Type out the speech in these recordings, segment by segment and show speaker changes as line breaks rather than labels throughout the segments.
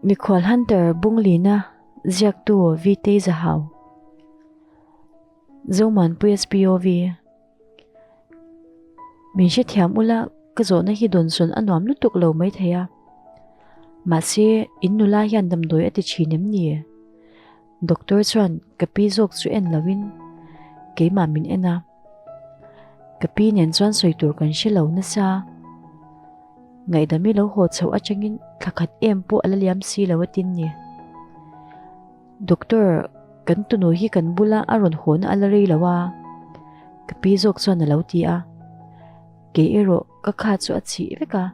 Mikhual Hunter Bunglina ziaktu Vtei Zahau Zomuanpui SPOV Min hrethiam ula ka zawhna hi dawnsawn a nuam lutuk lo maithei a. Mahse, in nula hian damdawi a ti thin em ni? Doctor chuan ka pi zawk chu en loin keimah min en a. Ka pi nen chuan sawi tur kan hre lo nasa. Ngaihdami lo haw chhoh atangin thla khat em pawh a la liam si lo a tin ni. Doctor, kan tunu hi kan bula a rawn haw na a la rei lo a, ka pi zawk chuan a lo ti a. Kei erawh ka kha chu a chhih vek a,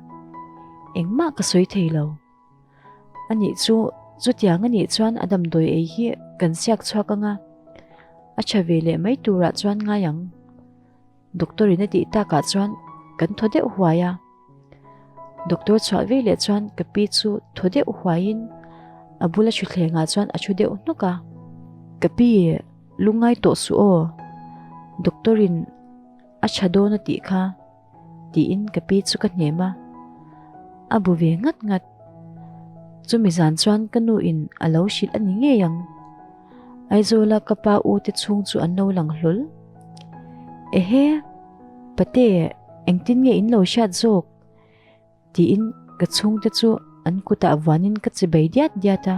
engmah ka sawi thei lo. Anih chu, chutiang anih chuan a damdawi ei hi kan siak chhuak anga, a tha ve leh mai turah chuan ngai ang. Doctor in a tih takah chuan kan thaw deuh huai a. Doctor chhuah ve leh chuan ka pi chu thaw deuh huaiin a bula thutthlengah chuan a thu deuh hnawk a. Ka pi, lungngai tawh suh aw, doctor in a tha dawn a tih kha. Tiin ka pi chu ka hnem a, a bu ve ngat ngat. Chumi zan chuan ka nu in a lo hrilh a ni ngei ang. Aizawla ka pa u te chhung chu an lo lang hlawl. Ehe, pate engtin nge in lo hriat zawk? Tiin ka chhungte chu an kutah vuanin ka che bei diat diat a.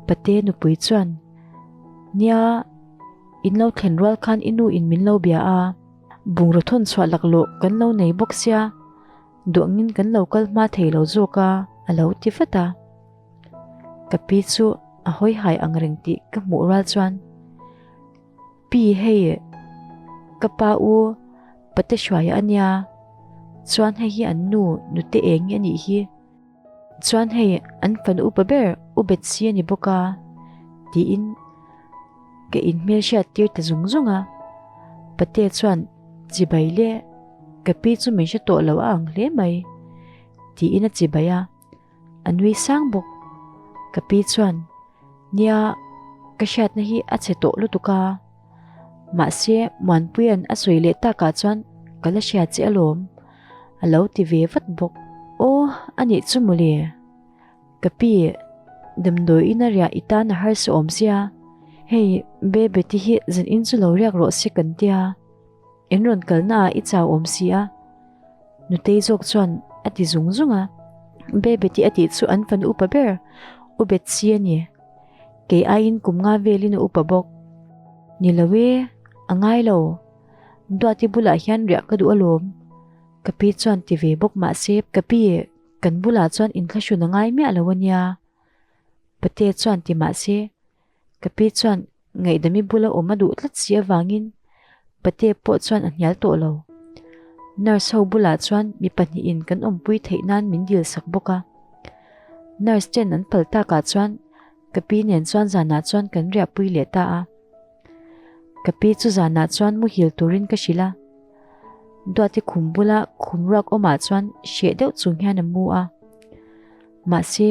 Pate nupui chuan, Nia, in lo thlen rual khan i nu in min lo bia a, bungraw thawn chhuah laklawh kan lo nei bawk sia, duangin kan lo kal hma thei lo zawk a, a lo ti vat a. Ka pi chu a hawi hai ang reng tih ka hmuh rual chuan, Pi hei ka pa u pate hruaia a nia, chuan hei hi an nu nute eng i a nih hi, chuan hei an fanu upa ber u Betsy a ni bawk a tiin ka inhmelhriat tir ta zung zung a, pate chuan chibai le ka pi chu min hre tawh lo a ang hle mai tiin a chibai a. A nui sang bawk. Ka pi chuan, Nia, ka hriatna hi a chhe tawh lutuk a. Mahse, Muanpuia'n a sawi leh takah chuan ka la hria che alawm, a lo ti ve vat bawk. Aw, a nih chu mawle. Ka pi, damdawi ina riah i tan a harsa awm sia, hei Bebe te hi zan in chu lo riak rawh se kan tia. In rawn kalna ah i chau awm si a. Nutei zawk chuan a ti zung zung a. Bebe tih a tih chu an fanu upa ber, U Betsy a ni. Kei aiin kum nga velin a upa bawk. Ni lo e, a ngai lo. Duati bulah hian riah ka duh alawm. Ka pi chuan ti ve bawk mahse ka pi kan bulah chuan inthlahrun a ngai miah lo a nia. Pate chuan ti mahse Ka pi chuan ngaihdami bula awm a duh tlat si avangin pate pawh chuan a hnial tawh lo. Nurse ho bulah chuan mi pahnihin kan awmpui theih nan min dil sak bawk a. Nurse ten an phal takah chuan ka pi nen chuan zanah chuan kan riahpui leh ta a. Ka pi chu zanah chuan muhil turin ka hrilh a. Duati khum bula khum ruak awmah chuan hreh deuh chung hian a mu a. Mahse.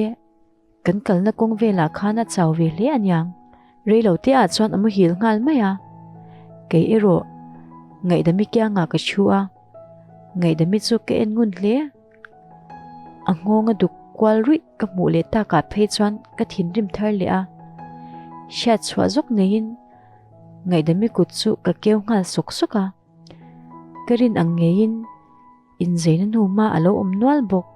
Kan kalna kawng velah khan a chau ve hle aniang. Reilo te ah chuan a muhil nghal mai a. Kei erawh Ngaihdami kiangah ka thu a, Ngaihdami chu ka en ngun hle. A nghawng a duk kual ruih ka hmuh leh takah phei chuan ka thinrim thar leh a. Hriat chhuah zawk neiin Ngaihdami kut chu ka keu nghal sawk sawk a. Ka rin ang ngeiin Inzeina hnu hma a lo awm nual bawk.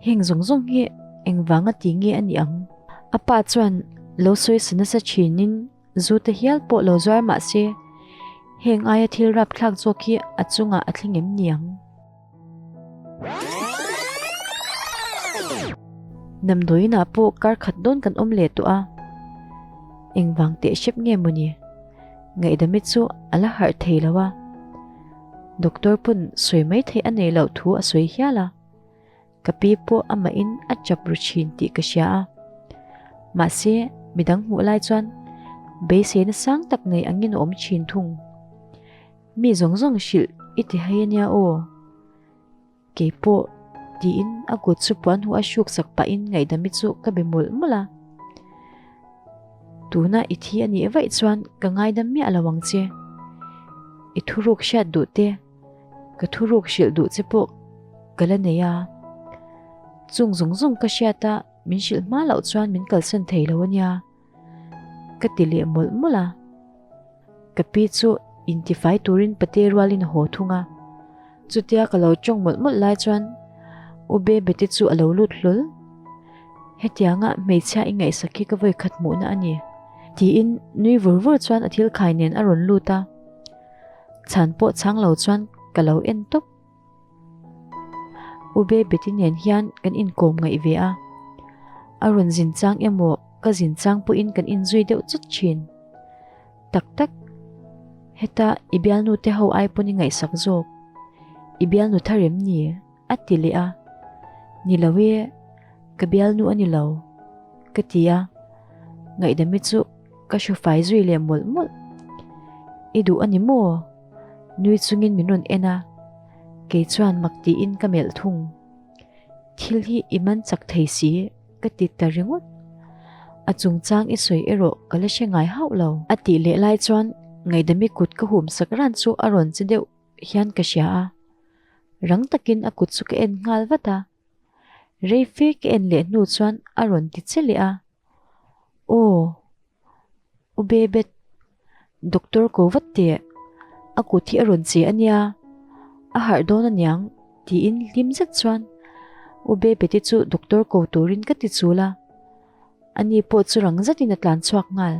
Heng zawng zawng hi engvanga ti nge a nih ang? A pa chuan lo sawi sa nasa thinin zu te hial pawh lo zuar mah se, heng aia thil rapthlak zawk hi a chungah a thleng em ni ang? Damdawiinah pawh kar khat dawn kan awm leh tawh a, engvang teh hrep nge mawni? Ngaihdami chu a la harh thei lo a. Doctor pawn sawi mai theih a neih loh thu a sawi hial a, ka pi pawh amahin a chap ru thin tih ka hria a. Mahse, midang hmuh lai chuan beiseina sang tak nei angin a awm thin thung. Mi zawng zawng hrilh i ti hai ania aw. Kei pawh tiin a kut chu puan huh a hruk sak pahin ngaihdami chu ka be mawlh mawlh a. Tuna i thi a nih vaih chuan ka ngaidam miah lo ang che. I thuruk hriat duh te, ka thuruk hrilh duh che pawh ka la nei a. Chung zawng zawng ka hriat a. min hrilh hma loh chuan min kalsan thei lo a nia, ka ti leh mawlh mawlh a. Ka pi chu intifai turin pate rualin a haw thung a. Chutia ka lo tawng mawlh mawlh lai chuan U Bebete chu a lo lut hlawl. Hetianga hmeichhia i ngaihsak hi ka vawi khat hmuhna a ni, tiin nui vur vur chuan a thil khai nen a rawn lut a. Chhan pawh chhang lo chuan ka lo en tawp. U Bebeti nen hian kan inkawm ngaih ve a, a rawn zin chang emaw ka zin chang pawhin kan inzui deuh chut thin. Tak tak, heta i bialnu te ho ai pawn i ngaihsak zawk. I bialnu thar em ni? a ti leh a. Ni lo e, ka bialnu a ni lo, ka ti a. Ngaihdami chu ka hru fai zui leh mawlh mawlh. I duh a ni maw? Nui chungin min rawn en a, kei chuan mak tiin ka melh thung. Thil hi i man chak thei si, ka ti ta ringawt. A chungchang i sawi erawh ka la hre ngai hauh lo. A tih leh lai chuan Ngaihdami kut ka hum sak ran chu a rawn che deuh hian ka hria a. Rang takin a kut chu ka en nghal vat a. Rei fe ka en leh hnu chuan a rawn ti che leh a. Aw. U Bebet, doctor ko vat teh, a kut hi a rawn che a nia, a harh dawn aniang tiin hlim zet chuan U Bebeti chu doctor ko turin ka ti chul a, ani pawh chu rang zetin a tlan chhuak nghal.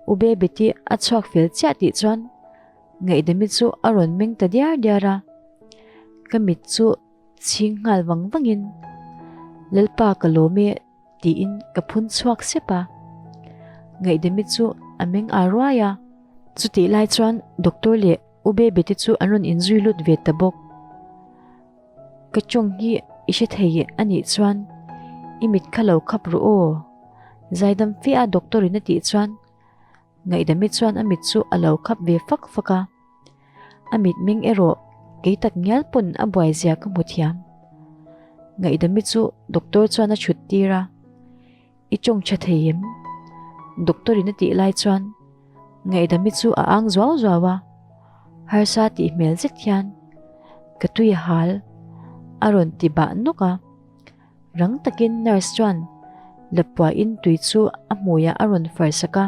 U Bebeti a chhuak fel chiah tih chuan Ngaihdami chu a rawn meng ta diar diar a, ka mit chu chhing nghal vang vangin Lalpa ka lawm e tiin ka phun chhuak sep a. Ngaihdami chu a meng ar ruai a. Chutih lai chuan doctor leh U Baby te chu an rawn inzui lut ve ta bawk. Ka tawng hi i hre thei a nih chuan i mit kha lo khap rawh aw. Zaidam fe a doctor in a tih chuan Ngaihdami chuan a mit chu a lo khap ve fak fak a. A mitmeng erawh kei tak ngial pawn a buai zia ka hmu thiam. Ngaihdami chu doctor chuan a chhut tir a, I tawng tha thei em? Doctor in a tih lai chuan Ngaihdami chu a ang zuau zuau a, harsa tih hmel zet hian ka tui a hal a rawn ti bah nawk a. Rang takin nurse chuan lappuahin tui chu a hmuiah a rawn far sak a,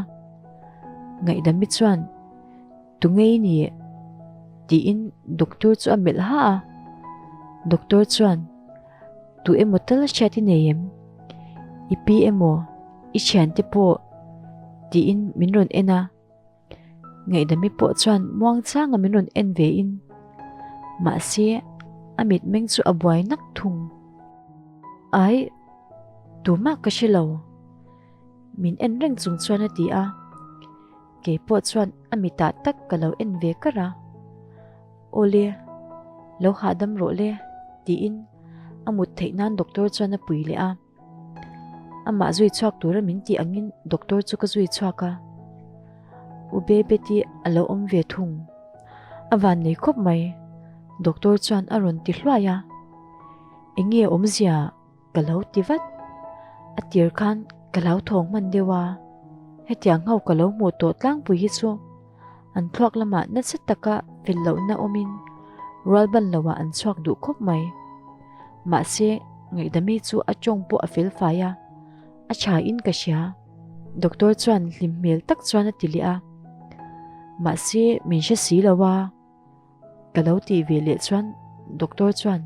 Ngaihdami chuan Tunge i ni? tiin doctor chu a melh ha a. Doctor chuan, Tu emaw tal hriat i nei em? I pi emaw, i thiante pawh? tiin min rawn en a. Ngaihdami pawh chuan muangchanga min rawn en ve in, mahse a mitmeng chu a buai nak thung. Ai, tumah ka hre lo, min en reng chung chuan a ti a. Kei pawh chuan a mitah tak ka lo en ve kar a, Awle, lo hahdam rawh le, tiin a mut theih nan doctor chuan a pui leh a. Amah zui chhuak tura min tih angin doctor chu ka zui chhuak a, U Bebeti a lo awm ve thung. A van nei khawp mai, doctor chuan a rawn ti hluai a. Enge awmzia? Ka lo ti vat. A tir khan ka lo thawng hman deuh a, hetiang ho ka lo hmuh tawh tlangpui hi chu an thluak lamah nasa taka fel lohna awmin rual ban loah an chhuak duh khawp mai. Mahse, Ngaihdami chu a tawng pawh a fel fai a, a tha in ka hria. Doctor chuan hlim hmel tak chuan a ti leh a. Mahse, min hre si lo a. Ka lo tih ve leh chuan doctor chuan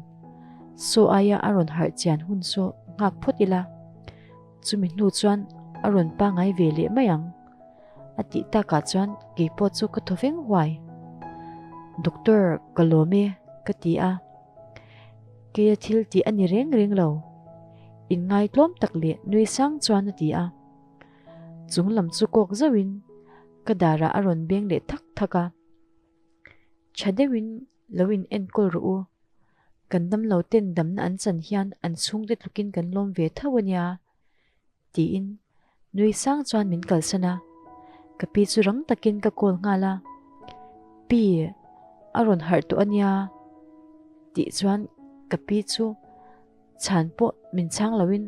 saw aia a rawn harh chian hun saw nghak phawt ila, chumi hnu chuan a rawn pangai ve leh mai ang a tih takah chuan keipawh chu ka thaw veng huai. Doctor ka lawm e ka ti a, keia thil tih a ni reng reng lo, inngai tlawm tak leh nui sang chuan a ti a. Chung lam chu kawk zauhin ka darah a rawn beng leh thak thak a. Tha deuhin lo in enkawl rawh u. Kan damlo ten damna an chan hian an chhungte tlukin kan lawm ve tho a nia, tiin nui sang chuan min kalsan a. Ka pi chu rang takin ka call nghal a, Pi, a rawn harh tawh a nia, tih chuan ka pi chu Chhan pawh min chhang loin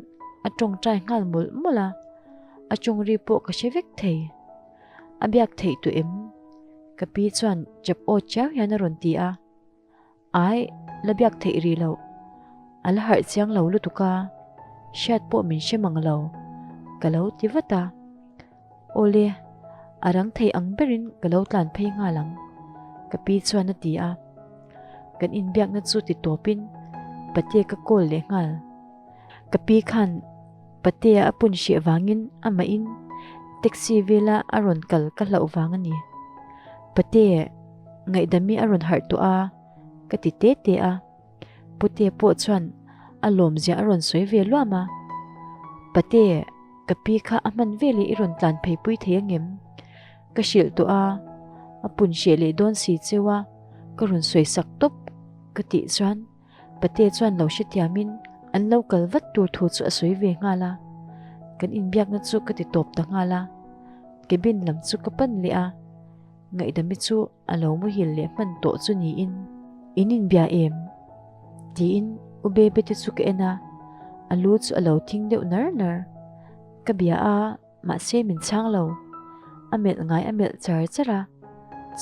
a tawngtai nghal mawlh mawlh a, a tawng ri pawh ka hre vek thei. A biak theih tawh em? Ka pi chuan chap aw chiau hian a rawn ti a. Ai, la biak theih ri loh. A la harh chiang lo lutuk a. Hriat pawh min hre mang lo, ka lo ti vat a. Awle, a rang thei ang berin ka lo tlan phei nghal ang, ka pi chuan a ti a. Kan inbiakna chu ti tawpin Patea ka call leh nghal. Ka pi khan Patea a pun hreh vangin amahin taxi vela a rawn kal ka hlauh vang a ni. Pate, ngaihdami a rawn harh tawh a, ka ti te te a. Pute pawh chuan a lawmzia a rawn sawi ve luam a. Pate, ka pi kha a hman veleh i rawn tlan phei pui thei angem? Ka hrilh tawh a, a pun hreh leh dawn si cheu a, ka rawn sawi sak tawp ka tih chuan Pate chuan lo hrethiamin an lo kal vat tur thu chu a sawi ve nghal a. Kan inbiakna chu ka ti tawp ta nghal a, cabin lam chu ka pan leh a, Ngaihdami chu a lo muhil leh hman tawh chu niin, In inbia em? tiin U Bebe te chu ka en a, a lu chu a lo thing deuh nar nar. Ka bia a, mahse min chhang lo. A melh ngai a melh char char a,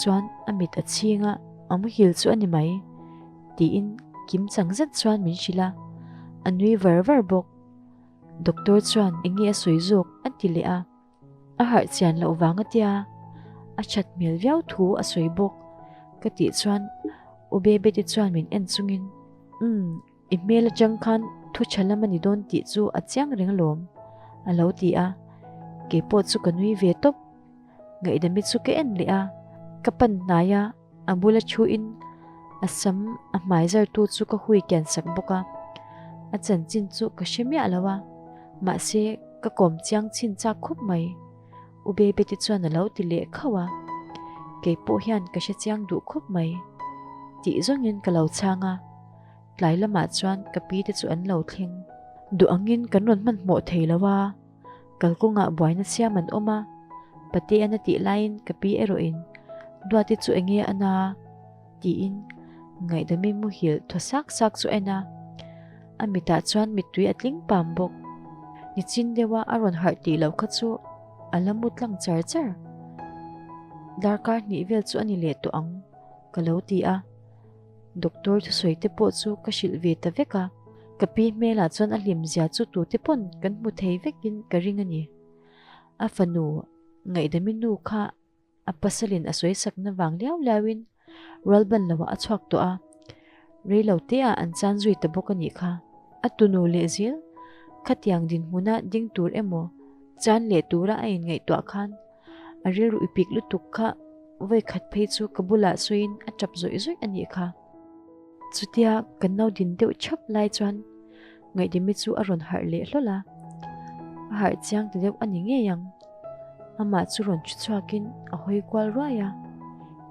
chuan a mit a chhing a, a muhil chu a ni mai, tiin kim chang zet chuan min hrilh a, a nui var var bawk. Doctor chuan eng nge a sawi zawk a ti leh a. A harh chian loh vang a tia, a that hmel viau thu a sawi bawk. Ka tih chuan U Bebeti chuan min en chungin, Umm, i hmel atang khan thu tha lam a ni dawn tih chu a chiang reng alawm, a lo ti a. Keipawh chu ka nui ve tawp. Ngaihdami chu ka en leh a, ka pan hnai a. A bula thuin a sam a hmai zartu chu ka hui kian sak bawk a, a chanchin chu ka hre miah lo a, mahse ka kawm chiang chhin chak khawp mai. U Bebeti chuan a lo ti leh khauh a, kei pawh hian ka hre chiang duh khawp mai tih zawngin ka lo chhang a, tlai lamah chuan ka pi te chu an lo thleng. Duh angin kan rawn hmanhmawh thei lo a. Kalkawngah buaina siam an awm a, Patean a tih laiin ka pi erawhin Duati chu enge a na? tiin ngaihdami muhil thaw sak sak chu a en a, a mitah chuan mittui a tling pam bawk. Nichin deuha a rawn harh tih loh kha chu a la mu tlang char char. Darkar hnih vel chu a ni leh tawh ang ka lo ti a. Doctor thusawi te pawh chu ka hrilh ve ta vek a, ka pi hmelah chuan a hlim zia chu tute pawn kan hmu thei vekin ka ring a ni. A fanu Ngaihdami nu kha a pasalin a sawi sakna vang liau liauin rualban loah a chhuak tawh a, reilo teah an chan zui ta bawk a nih kha. A tunu leh zel khatiang dinhmuna ding tur emaw chan leh tura a inngaihtuah khan A rilru i pik lutuk kha vawi khat phei chu ka bulah sawiin a tap zawih zawih a nih kha. Chutia kan nau din deuh chhap lai chuan Ngaihdimi chu a rawn harh leh hlawl a, a harh chiang ta deuh a ni ngei ang. Amah chu rawn thu chhuakin a hawi kual ruai a,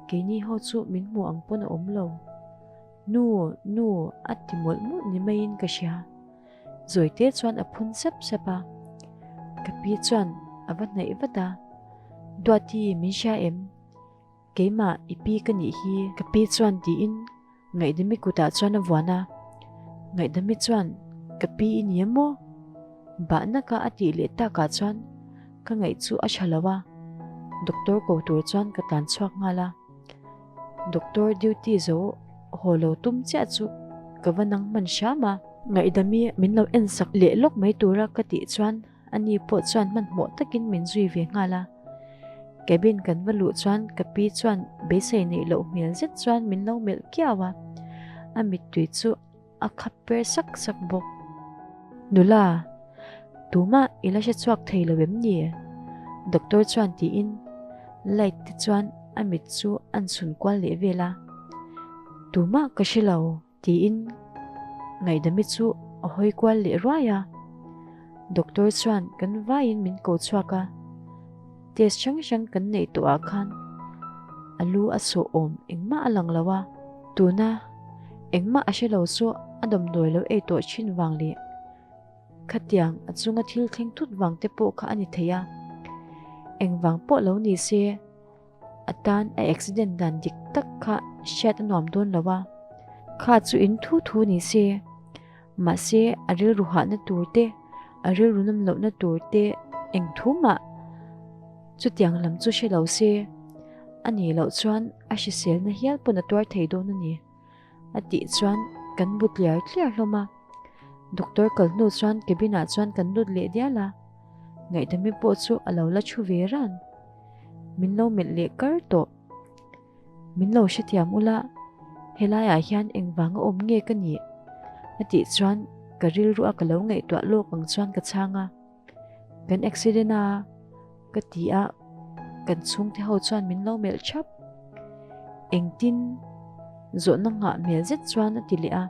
keini ho chu min hmu ang pawn a awm lo. Nu, nu a ti mawlh mawlh ni maiin ka hria. Zawite chuan a phun sep sep a, ka pi chuan a va hnaih vat a, Duati min hria em? Keimah i pi ka nih hi. Ka pi chuan tiin Ngaihdami kutah chuan a vuan a, Ngaihdami chuan ka pi i ni em aw? Bah naka a tih leh takah chuan ka ngaih chu a tha lo a, doctor ko tur chuan ka tlan chhuak nghal a. Doctor duty zo haw lo tum chiah chu ka va nang hman hram a. Ngaihdami min lo en sak leh lawk mai tura ka tih chuan ani pawh chuan hmanhmawh takin min zui ve nghal a. Cabin kan va luh chuan ka pi chuan beisei neih loh hmel zet chuan min lo melh kiau a, a mittui chu A khap per sak sak bawk. Nula, tumah i la hre chhuak thei lo em ni? Doctor chuan tiin light te chuan a mit chu an chhun kual leh vel a. Tumah ka hre lo tiin Ngaihdami chu a hawi kual leh ruai a. Doctor chuan kan vaiin min ko chhuak a. Test hrang hrang kan neih tawh ah khan a lu a sawh awm engmah a lang lo a, tuna engmah a hre lo chu a dawmdawi lo ei tawh thin vang leh khatiang a chunga thil thleng thut vang te pawh kha a ni thei a, engvang pawh lo ni se a tan a accident dan dik tak kha hriat a nuam dawn lo a, kha chu in thu thu ni se. Mahse, a rilru hahna tur te, a rilru nawm lohna tur te eng thu mah chutiang lam chu hre lo se, a nih loh chuan a hriselna hial pawn a tuar thei dawn a ni, a tih chuan kan bu tliar tliar hlawm a. Doctor kal hnu chuan cabin ah chuan kan lut leh dial a, ngaihdami pawh chu a lo la thu ve ran. Min lo melh leh kar tawh. Min lo hrethiam ula, helai ah hian engvanga awm nge ka nih? A tih chuan ka rilru a ka lo ngaihtuah lawk ang chuan ka chhang a. Kan accident a, ka ti a, kan chhungte ho chuan min lo melh thap. Engtin? Zawhna nghah hmel zet chuan a ti leh a,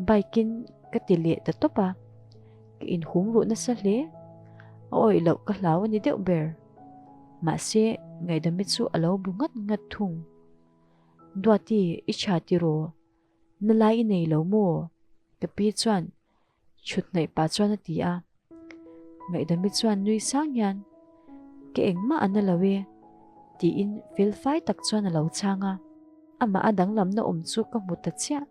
bike in ka ti leh ta tawp a, ka inhum ruh nasa hle. A awih loh ka hlau a ni deuh ber. Mahse, ngaihdami chu a lo bu ngat ngat thung. Duati, i tha tiraw? Na lai i nei lo maw? Ka pi chuan Chhut hnaih pah chuan a ti a. Ngaihdami chuan nui sang hian, Ka engmah a na lo e, tiin fel fai tak chuan a lo chhang a. Amah a danglamna awm chu ka hmu ta chiah.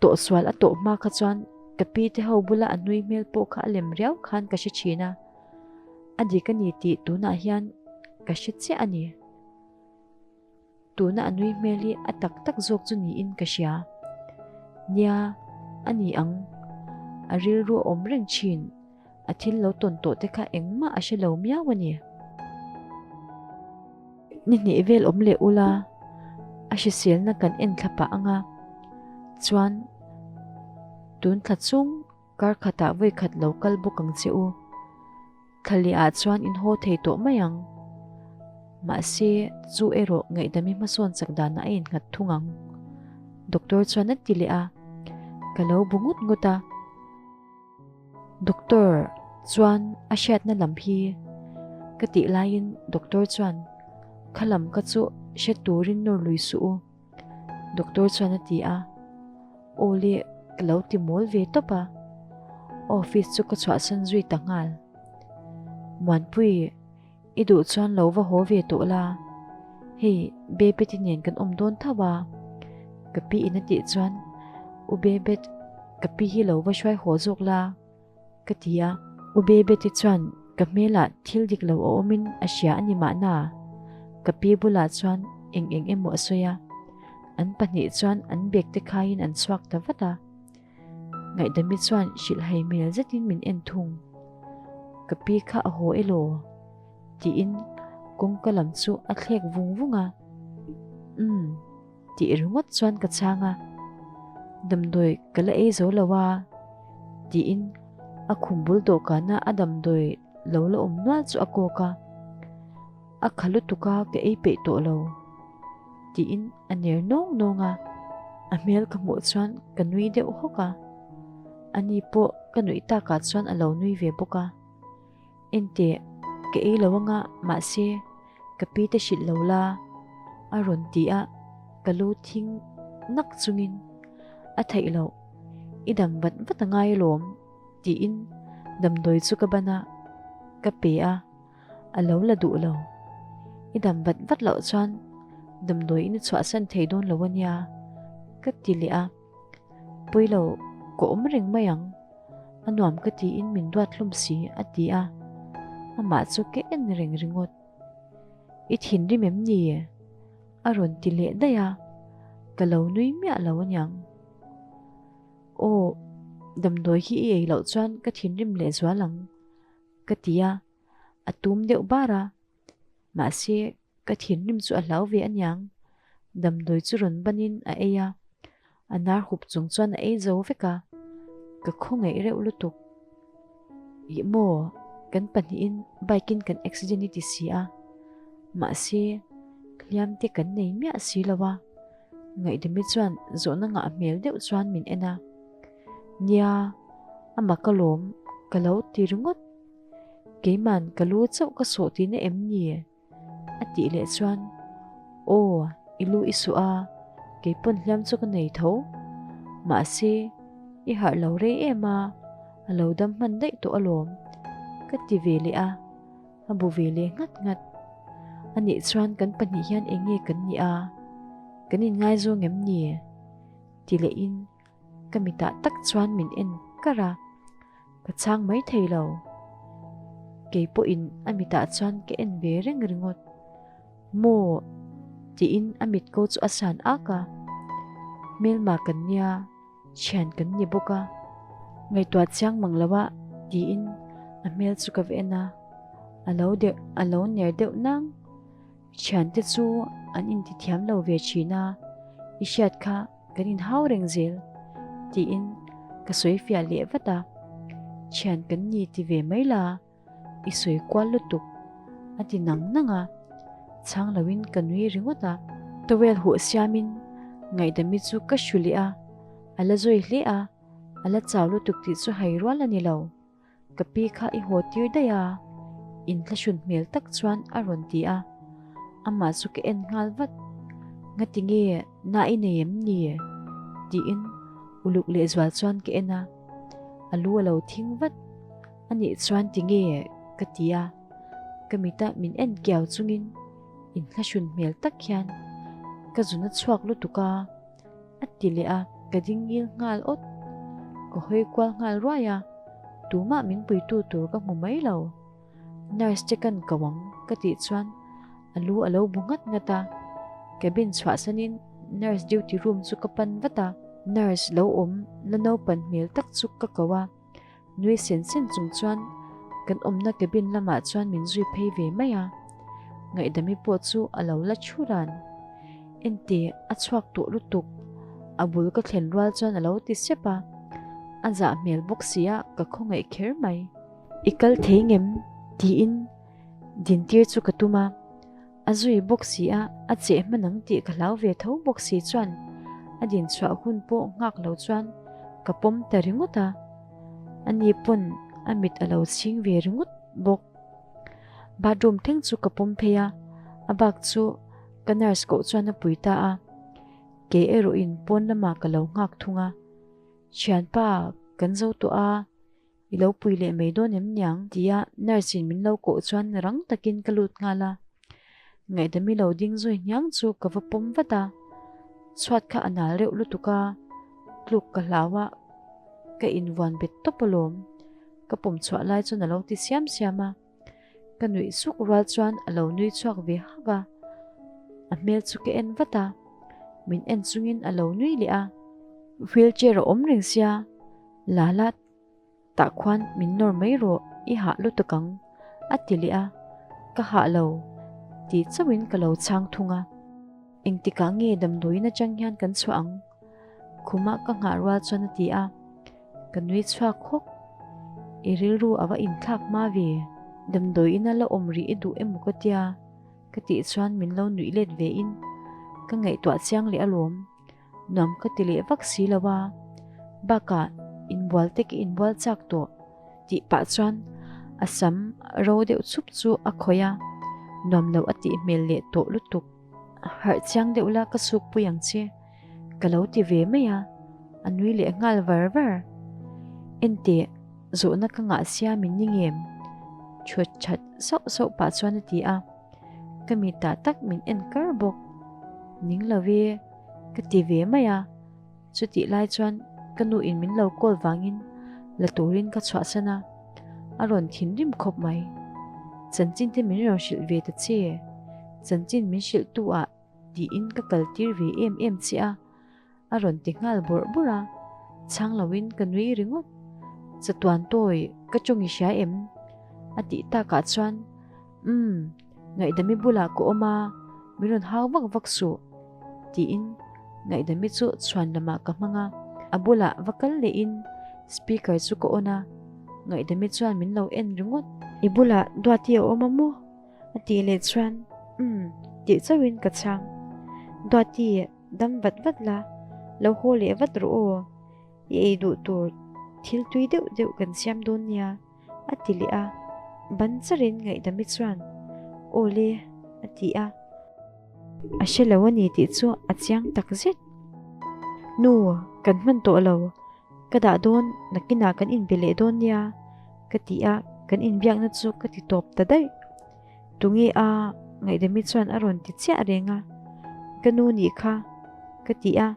Tawhsual a tawh hma kha chuan ka pi te ho bula a nui hmel pawh kha a lem riau khan ka hre thin a. A dik a ni tih tunah hian ka hre chiah a ni. Tuna a nui hmel hi a tak tak zawk chu niin ka hria. Nia, a ni ang. A rilru a awm reng thin. A thil lo tawn tawh te kha engmah a hre lo miau a ni. Ni hnih vel awm leh ula, a hriselna kan en thla pah ang a. Chuan, tun thla chung kar khatah vawi khat lo kal bawk ang che u. Thla leh ah chuan in haw thei tawh mai ang. Mahse, chu erawh ngaihdami hmasawn chak danah a innghat thung ang. Doctor chuan a ti leh a, ka lo bu ngut ngut a. Doctor chuan a hriatna lam hi ka tih laiin doctor chuan kha lam ka chu hre turin nawr lui suh u. Doctor chuan a ti a, Aw le, ka lo ti mawl ve tawp a. Office chu ka chhuahsan zui ta nghal. Muanpui, i duh chuan lo va haw ve tawh la. Hei, Bebeti nen kan awm dawn tho a. Ka pi in a tih chuan, U Bebet, ka pi hi lo va hruai haw zawk la. Ka ti a, U Bebeti chuan ka hmelah thil dik lo a awmin a hria a ni mahna. Ka pi bulah chuan eng eng emaw a sawi a, an pahnih chuan an bag te khaiin an chhuak ta vat a. Ngaihdami chuan hrilhhai hmel zetin min en thung. Ka pi kha a haw elaw? Tiin kawngka lam chu a thlek vung vung a. Umm. Tih ringawt chuan ka chhang a, Damdawi ka la ei zo lo a, tiin a khum bul dawhkana a damdawi lo la awm nual chu a kawk a, A kha lutuk a ka ei peih tawh lo, tiin a ner nawng nawng a, a hmel ka hmuh chuan ka nui deuh hawk a, ani pawh ka nuih takah chuan a lo nui ve bawk a, Enteh, ka ei lo anga mahse Ka pi te hrilh lo la, a rawn ti a, ka lu thing nak chungin, A theih loh, i dam vat vat a ngai alawm, tiin damdawi chu ka ban a, ka pe a, a lo la duh lo. I dam vat vat loh chuan damdawi in i chhuahsan thei dawn lo a nia, ka ti leh a, Pawi lo, ka awm reng mai ang, a nuam ka tiin min duat hlawm si, a ti a, amah chu ka en reng ringawt. I thinrim em ni? A rawn ti leh daih a, ka lo nui miah lo aniang. Aw, damdawi hi i ei loh chuan ka thinrim leh zual ang, ka ti a, a tum deuh bar a, mahse Ka thinrim chu a hlau ve aniang. Damdawi chu rawn banin a ei a, a nar hup chung chuan a ei zo vek a, ka khawngaih reuh lutuk. Ih maw, kan pahnihin bike in kan accident i ti si a, mahse hliam te kan nei miah si lo a, Ngaihdami chuan zawhna ngah hmel deuh chuan min en a, Nia, a mak alawm ka lo ti ringawt. Keiman ka lu chauh ka sawh tihna em ni? A tih leh chuan, Aw, i lu i suh a, kei pawn hliam chu ka nei tho. Mahse, i harh lo rei em a, a lo dam hman daih tawh alawm, ka ti ve leh a, a bu ve leh nghat nghat. Anih chuan kan pahnih hian eng nge kan nih a, kan inngaizawng em ni? Ti lehin ka mitah tak chuan min en kar a. Ka chhang mai thei lo. Kei pawhin a mitah chuan ka en ve reng ringawt. Maw? tiin a mit ko chu a san ak a. Hmelma kan nia, thian kan ni bawk a. Ngaihtuah chiang mang lo a tiin a hmel chu ka va en a, a lo der a lo ner deuh nang. Thiante chu an intithiam lo ve thin a, i hriat kha kan inhau reng zel tiin ka sawi fiah leh vat a, thian kan ni ti ve mai la. I sawi kual lutuk a ti nang nang a, chhang loin ka nui ringawt a. Towel huh siamin ngaihdami chu ka hru leh a, a la zawi hle a, a la chau lutuk tih chu hai rual a ni lo. Ka pi kha i haw tir daih a, inthlahrun hmel tak chuan a rawn ti a, amah chu ka en nghal vat. Ngati nge na i nei em ni? tiin uluk lehzual chuan ka en a, a lu a lo thing vat. A nih chuan ti nge ka ti a, ka mita min en kiau chungin inhlahrun hmel tak hian ka zun a chhuak lutuk a, a ti leh a, ka ding ngil nghal awt. Ka hawi kual nghal ruai a, tumah min puitu tur ka hmu mai lo. Nurse te kan ko ang ka tih chuan a lu a lo bu nghat nghat a, cabin chhuahsanin nurse duty room chu ka pan vat a, nurse lo awm la naupan hmel tak chu ka ko a. Nui sen sen chung chuan kan awmna cabin lamah chuan min zui phei ve mai a, ngaihdami pawh chu a lo la thu ran. Enteh, a chhuak tawh lutuk, a bul ka thlen rual chuan a lo ti sep a, a zah hmel bawk si a ka khawngaih kher mai. I kal thei ngem? tiin dintir chu ka tum a. A zui bawk si a, a cheh hman ang tih ka hlau ve tho bawk si chuan a din chhuah hun pawh nghak lo chuan ka pawm ta ringawt a, ani pawn a mit a lo chhing ve ringawt bawk. Bathroom thleng chu ka pawm phei a, a bak chu ka nurse koh chuan a pui ta a, kei erawh in pawn lamah ka lo nghak thung a, Thianpa kan zo tawh a, I lo pui leh mai dawn em niang? Tia nurse in min lo kawh chuan rang takin ka lut nghal a. Ngaihdami lo ding zui hniang chu ka va pawm vat a. Chhuat kha a nal reuh lutuk a, tluk ka hlau a, ka invuan bet tawp alawm. Ka pawm chhuah lai chuan a lo ti siam siam a. Ka nuih suk rual chuan a lo nui chhuak ve hak a. A hmel chu ka en vat a, min en chungin a lo nui leh a. Wheelchair a awm reng sia, Lala tah khuan min nawr mai rawh, i hah lutuk ang, a ti leh a, ka hah lo tih chauhin ka lo chhang thung a. Engtikah nge damdawiin atang hian kan chhuah ang? Khuma ka nghah rual chuan a ti a, ka nui chhuak hawk. I rilru a va inthlak hma ve, damdawiin a la awm rih i duh emaw ka tia, ka tih chuan min lo nuih let vein ka ngaihtuah chiang leh alawm. Nuam ka ti leh vak si lo a, bakah inbual te ka inbual chak tawh tih pah chuan a sam ro deuh chhup chu a khawih a, nuam lo a tih hmel leh tawh lutuk. Harh chiang deuh la ka suk pui ang che ka lo ti ve mai a, a nui leh nghal var var. Enteh, zawhna ka ngah sia min ni ngem? Chhut that sauh sauh pah chuan a ti a. Ka mitah tak min en kar bawk. Ning lo e, ka ti ve mai a. Chutih lai chuan ka nu in min lo call vangin la turin ka chhuahsan a, a rawn thinrim khawp mai. Chanchin te min rawn hrilh ve ta che, chanchin min hrilh tu ah tiin ka kal tir ve em em che a. A rawn ti nghal bawrh bawrh a, chhang loin ka nui ringawt. Chatuan tawi ka tawng i hria em? A tih takah chuan, Umm, ngaihdami bulah ka awm a, min rawn hau vak vak suh, tiin ngaihdami chu chhuan lamah ka hmang a. A bulah va kal lehin speaker chu ka on a, ngaihdami chuan min lo en ringawt. I bulah Duati a awm a maw? A tih leh chuan, Umm, tih chauhin ka chhang. Duati, Dam vat vat la, lo haw leh vat rawh aw, i ei duh tur thil tui deuh deuh kan siam dawn nia, a ti leh a. Ban charin ngaihdami chuan, Aw le, a ti a. A hre lo a ni tih chu a chiang tak zet. Nu, kan hman tawh lo, ka dah dawn, nakinah kan inbe leh dawn nia, ka ti a, kan inbiakna chu ka ti tawp ta daih. Tunge a? Ngaihdami chuan a rawn ti chiah reng a. Ka nu nih kha, ka ti a.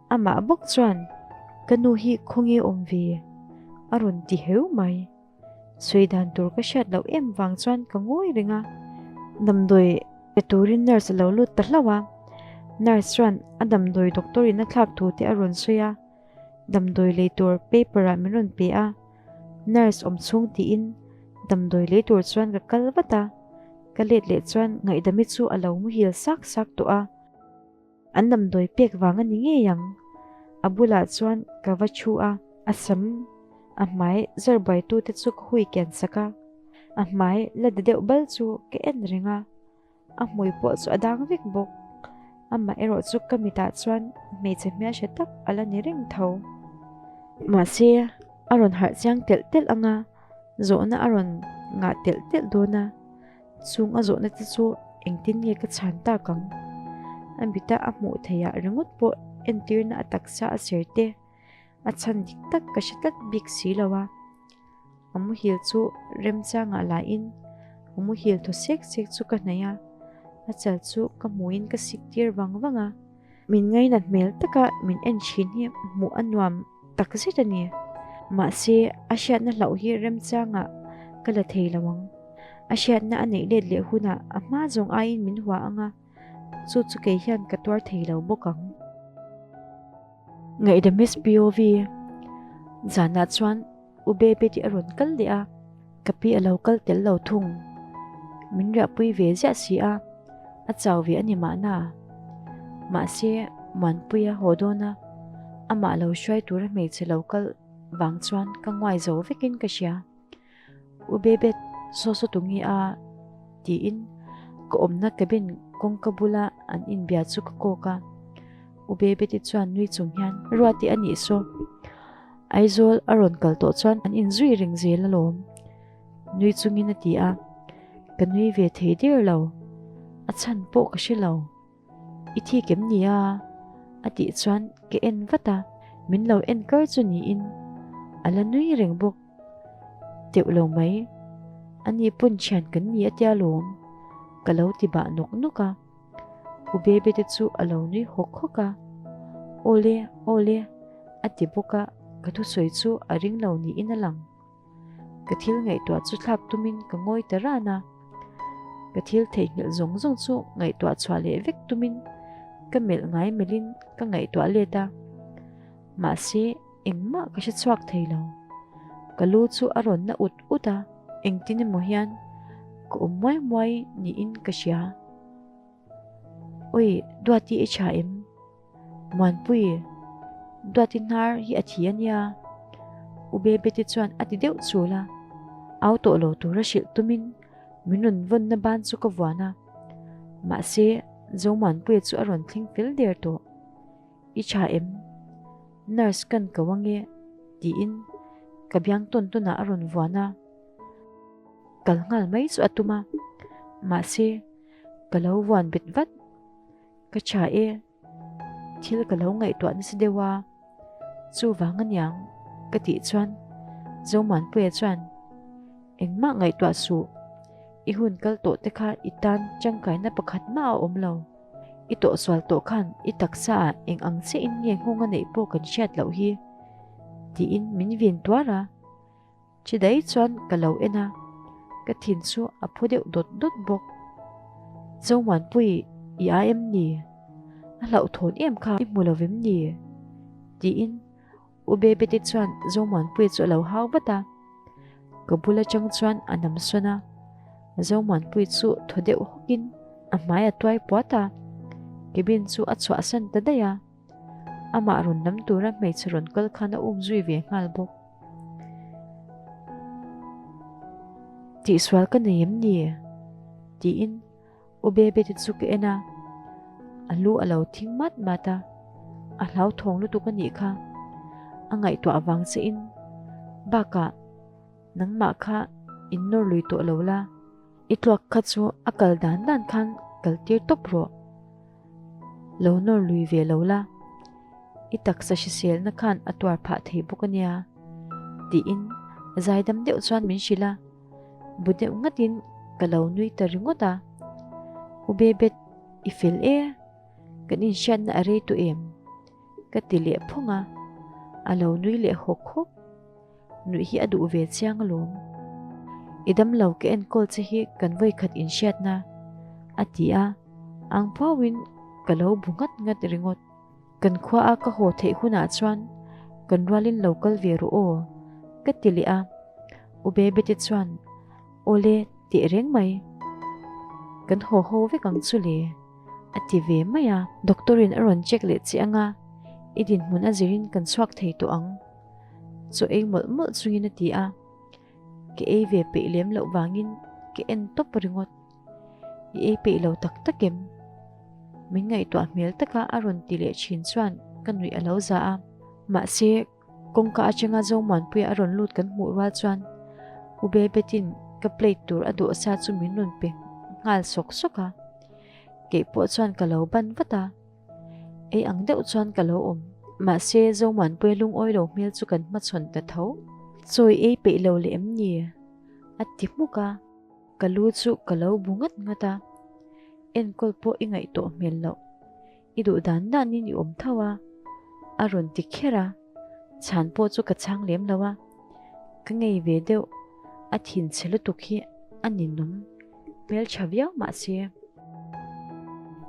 Amah bawk chuan, Ka nu hi khawnge awm ve? a rawn ti heu mai. Sawi dan tur ka hriat loh em vang chuan ka ngawi reng a. Damdawi pe turin nurse a lo lut ta hlauh a. Nurse chuan a damdawi doctor in a thlak thu te a rawn sawi a. Damdawi lei tur paper ah min rawn pe a, nurse awm chhung tiin damdawi lei tur chuan ka kal vat a, ka let leh chuan ngaihdami chu a lo muhil sak sak tawh a. An damdawi pek vang a ni ngei ang. A bulah chuan ka va thu a, a sam a hmai zar buaitute chu ka hui kian sak a, a hmai la de deuh bal chu ka en reng a, a hmui pawh chu a dang vek bawk. Amah erawh chu ka mitah chuan hmeichhe hmelhre tak a la ni reng tho. Mahse, a rawn harh chiang telh telh ang a, zawhna a rawn ngah telh telh dawn a. Chung a zawhna te chu engtin nge ka chhan tak ang? A mita a hmuh theih ah ringawt pawh entirna a taksa a ser te a chhan dik tak ka hre tlat bik si lo a. A muhil chu remchangah la in a muhil thaw sek sek chu ka hnaih a, a chal chu ka hmuhin ka sik tir vang vang a. Min ngainat hmel taka min en thin hi hmuh a nuam tak zet a ni. Mahse, a hriatna hlauh hi remchangah ka la thei lo ang. A hriatna a neih let leh hunah a hma zawng aiin min hua ang a, chu chu kei hian ka tuar thei lo bawk ang. Ngaihdam SPOV zanah chuan U Bebe tih a rawn kal leh a, ka pi a lo kal tel lo thung. Min riahpui ve ziah si a, a chau ve a ni mahna. Mahse, Muanpuia haw dawn a, amah lo hruai tura hmeichhe lo kal vang chuan ka nguai zo vekin ka hria. U Bebe saw saw tu nge a? tiin ka awmna cabin kawngka bula an inbia chu ka kawk a. U Bebe te chuan nui chung hian, Ruati a nih saw. Aizawl a rawn kal tawh chuan an inzui reng zel alawm, nui chungin a ti a, ka nui ve thei der lo, a chhan pawh ka hre lo. I thik em ni a? a tih chuan ka en vat a, min lo en kar chu niin a la nui reng bawk. Teuh lo mai, ani pawn thian kan ni a tia lawm, ka lo ti bah nawk nawk a. U Bebe te chu a lo nui hawk hawk a, Awle, awle, a ti bawk a, ka thusawi chu a ring lo niin a lang. Ka thil ngaihtuah chu thlak tumin ka ngawi ta ran a, ka thil theihnghilh zawng zawng chu ngaihtuah chhuah leh vek tumin ka melh ngai melhin ka ngaihtuah let a, mahse engmah ka hre chhuak thei lo. Ka lu chu a rawn na ut ut a, engtin emaw hian ka awm muai muai niin ka hria. Oi, Duati i tha em? Muanpui, Duati hnar hi a thi a nia. U Bebe te chuan a ti deuh chul a, au tawh lo tura hrilh tumin min rawn vawnna ban chu ka vuan a. Mahse, Zomuanpuia chu a rawn thleng fel der tawh. I tha em? Nurse kan ko ange tiin ka biang tawn tawnah a rawn vuan a. Kal nghal mai chu a tum a, mahse ka lo vuan bet vat. Ka tha e, thil ka lo ngaihtuah nasa deuh a, chuvang aniang ka tih chuan Zomuanpuia chuan engmah ngaihtuah suh, i hun kal tawh te kha i tan tangkaina pakhat mah a awm lo, i tawhsual tawh khan i taksa ah eng ang chiah in nge nghawng a neih pawh kan hriat loh hi tiin min vin tuar a. Chi daih chuan ka lo en a, ka thin chu a phu deuh dawt dawt bawk. Zomuanpui i a em ni? A hlauhthawn em kha i hmu lo vem ni? Tiin U Bebeti chuan Zomuanpui chu a lo hau vat a. Ka bul atang chuan a nam sawn a, Zomuanpui chu thaw deuh hawkin a hmai a tuai puat a, cabin chu a chhuahsan ta daih a. Amah rawn lam tura hmeichhe rawn kal khan a um zui ve nghal bawk. Tihsual ka nei em ni? Tiin U Bebe te chu ka en a, a lu a lo thing mat mat a, a hlauthawng lutuk a nih kha. A ngaihtuah vang che in bakah nangmah kha in nawr lui tawh lo la, i tluak kha chu a kal dan dan khan kal tir tawp rawh. Lo nawr lui ve lo la. I taksa hriselna khan a tuar phah thei bawk a nia, tiin zaidam deuh chuan min hrilh a, bu deuh ngatin ka lo nui ta ringawt a. U Bebet, i fel e, kan inhriatna a rei tawh em? ka ti leh phawng a, a lo nui leh hawk hawk. Nuih hi a duh ve chiang alawm. I damlo ka enkawl che hi kan vawikhat inhriatna, a ti a, ang phuauin ka lo bu nghat nghat ringawt. Kan khua a ka haw theih hunah chuan Kan rualin lo kal ve rawh aw, ka ti leh a. U Bebete chuan, Awle, teh reng mai. Kan haw ho vek ang chu le, a ti ve mai a. Doctor in a rawn check leh che anga, i dinhmun a zirin kan chhuak thei tawh ang. Chaw ei mawlh mawlh chungin a ti a. Ka ei ve peih lem loh vangin ka en tawp ringawt. I ei peih lo tak tak em? Min ngaihtuah hmel taka a rawn ti leh thin chuan ka nuih a lo za a. Mahse, kawngka atanga Zomuanpuia a rawn lut kan hmuh rual chuan U Bebetin ka plate tur a dawh sa chu min rawn pe nghal sawk sawk a. Keih pawh chuan ka lo ban vat a. Ei ang deuh chuan ka lo awm. Mahse, Zomuanpuia lungawi lo hmel chu kan hmachhawn ta tho. Chawi ei peih lo leh em ni? A ti hmuk a. Ka lu chu ka lo bu ngat ngat a, enkawl pawh i ngaihtuah hmel loh, i duh dan danin i awm tho a, a rawn ti kher a, chhan pawh chu ka chhang lem lo a, ka ngei ve deuh, a thinchhe lutuk hi a ninawm hmeltha viau mahse.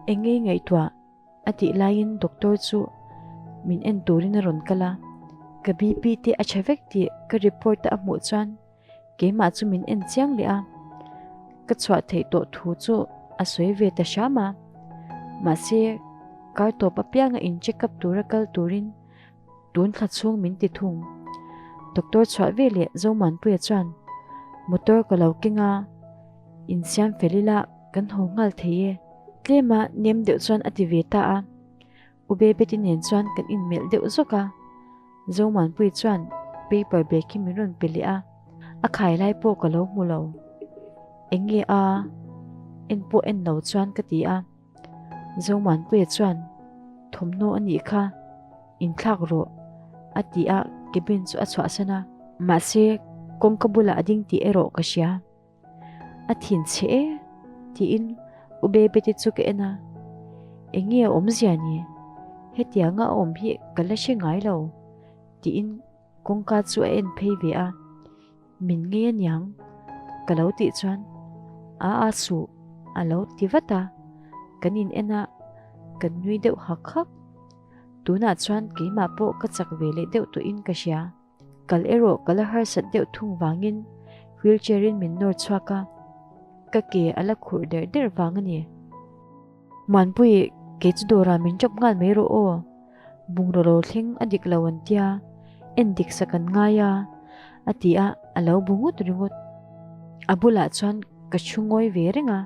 Eng ngei ngaihtuah a tih laiin doctor chu min en turin a rawn kal a, ka BP te a tha vek tih ka report a hmuh chuan Keimah chu min en chiang leh a, ka chhuah theih tawh thu chu a sawi ve ta hram a. Mahse, kar tawp apianga in check up tura kal turin tun thla chhung min ti thung. Doctor chhuah ve leh Zomuanpuia chuan motor ka lo keng a, insiam fel ila kan haw nghal thei e. Tlema nem deuh chuan a ti ve ta a. U Bebeti nen chuan kan inmelh deuh zawk a. Zomuanpui chuan paper bag hi min rawn pe leh a, a khai lai pawh ka lo hmu lo. Eng nge a? En pawh en lo chuan ka ti a. Zomuanpuia chuan, Thawmhnaw a nih kha, inthlak rawh, a ti a, cabin chu a chhuahsan a. Mahse, kawngka bulah a ding tih erawh ka hria. A thin chhe e, tiin U Bebeti chu ka en a. Eng nge a awmzia ni? Hetianga a awm hi ka la hre ngai lo, tiin kawngka chu a en phei ve a. Min ngei aniang, ka lo tih chuan a a suh a lo ti vat a. Kan in en a, kan nui deuh hak hak. Tunah chuan keimah pawh ka chak ve leh deuh tawhin ka hria. Kal erawh ka la harsat deuh thung vangin wheelchair in min nawr chhuak a, ka ke a la khurh der der vang a ni. Muanpui, kei chu dawrah min drop nghal mai rawh aw, bungraw lo thleng a dik lo an tia, en dik sak an ngai a, a ti a, a lo bu ngut ringawt. A bulah chuan ka thu ngawi ve reng a,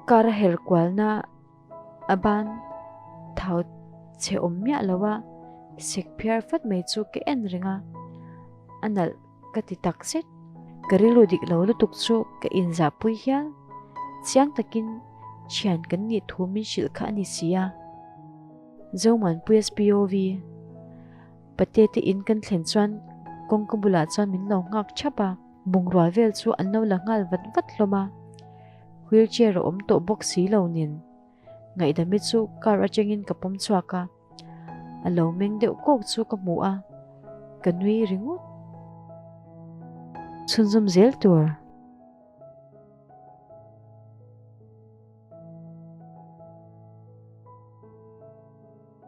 car a her kualna A ban thau chhe awm miah lo a, sek phiar fat mai chu ka en reng a, a nalh ka ti tak zet. Ka rilru dik lo lutuk chu ka inzahpui hial, chiang takin thian kan nih thu min hrilh kha a ni si a. Zomuanpuia SPOV Pate te in kan thlen chuan kawngka bulah chuan min lo nghak thap a, bungrua vel chu an lo la nghal vat vat hlawm a. Wheelchair a awm tawh bawk si lo nen ngaihdami chu car atangin ka pawm chhuak a, a lo meng deuh kawk chu ka hmu a, ka nui ringawt. Chhunzawm zel tur.